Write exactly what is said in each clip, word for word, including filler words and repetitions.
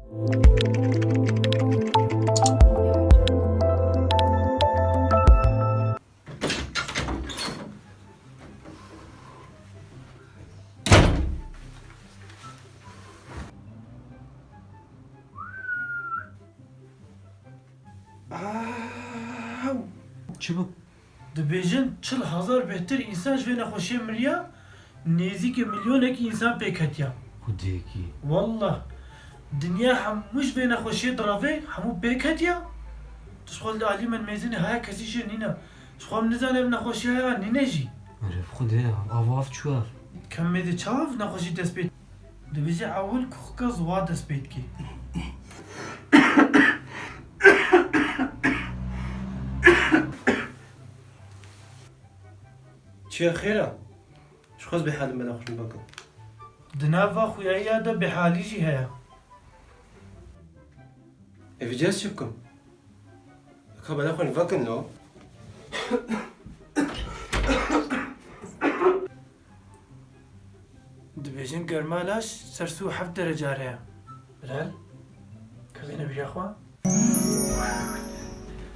Çi bû? Dibêjin çil hezar bêhtir însan ji vê nexweşiyê miriya, nêzîkî milyonekî însan pê ketiya. Xwedêkî. Wallah, dinya hemû ji vê nexweşiyê direvê, hemû pê ketiya. Tu ji xwe li alî min mêzînê haya kesî jê nîne. Ji xwe em nizane ev nexweşiya ya nîne jî. Erê bi Xwedê ya, av av çû ev. Kemê de çav nexweşî dest pê. Dibêje ewil kuxika ziwa dest pê dikê. Çi ye xêr e? Ji xwe ez bêhal im, bela xwe ji min vekin. Di nav va xuyayiya de bêhalî jî heye. Ê vêca ez çi bikim? Ka bela xwe vekin lo. Dibêjin germa laş ser sî û heft derece re ye. Bilal, ka bêne bîra xwe.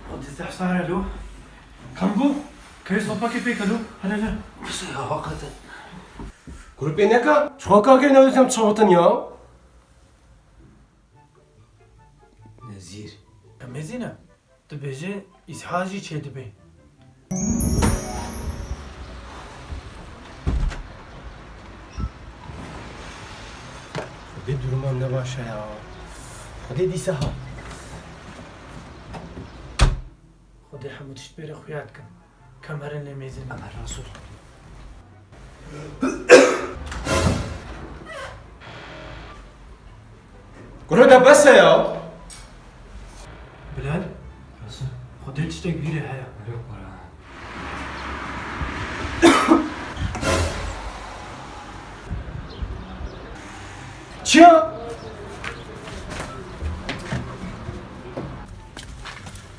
Xwedê te hesare lo. Kambo, kê sopakê pê ke lo. Hele, hele. Qisê ya hakikaten. Kuru pê neka. Ji xwe ka kê ne dizem çawatin ya. Nezîr. Em ê zîne. Dibêje îsha jî çêdibe. Xwedê duruma ne baş e ya. Xwedê dîsa ha. Xwedê hemû tişt pê re xuya dikin. Ka em herin lê mêzin. Em herin Resul. Kuro de bes e ya. Bilal, Resul. Xwedê tiştek vîrê heye. Erê Quran. Çi ya?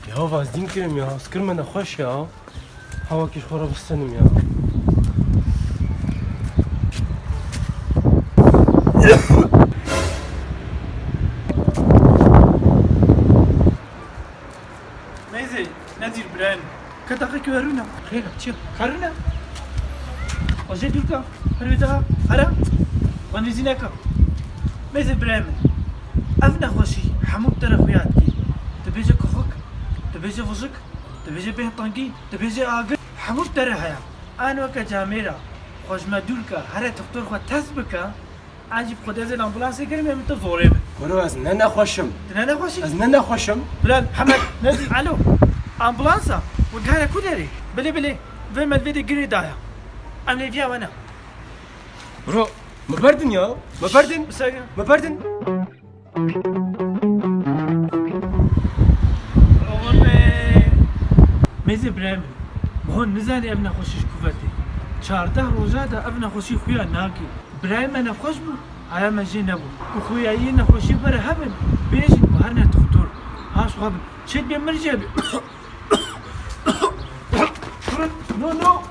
Ya vazdîn kirim ya, ez kirime nexweş ya. Hawakî ji xwe re bistinim ya. Mêzê, Nezîr birayê min. Ka deqekê we rûne. Xêr e, çi ye? Ka rûne. Xwe jê dûr ke. Her wê daha. Here. Xwe nêzî neke. Mêzê birayê min. Ev nexweşî hemû bi te re xuya dikê. Dibêje kuxik, dibêje vijik, dibêje bêhn tengî, dibêje agir. Hemû bi te re heye. An weke camêra. Xwe ji me dûr ke. Here doktor xwe test bike. An jî bi xwe dezê ambulansê kirim, em te zorê bin. Kuro ez ne nexweş im. Tu ne nexweş î? Ez ne nexweş im. Bilal, Hemed, Nezîr, alo. Ambulansa. We gihane ku derê? Bilê, bilê. Vê me li vê de girê daye. Em lê viya we ne. Bro, me berdin ya. Me berdin. Bi sakin. Me berdin. Mêzê birayê min. Hûn nizanî ev nexweşî ji ku ve tê. Çardeh roja de ev nexweşî xuya nake. Birayê me nexweş bû, haya me jê nebû. Ku xuyayiyê nexweşî were hebin, bêjin û herine doktor. Haş xwe bin. Çêt bê min jê bê. No, no.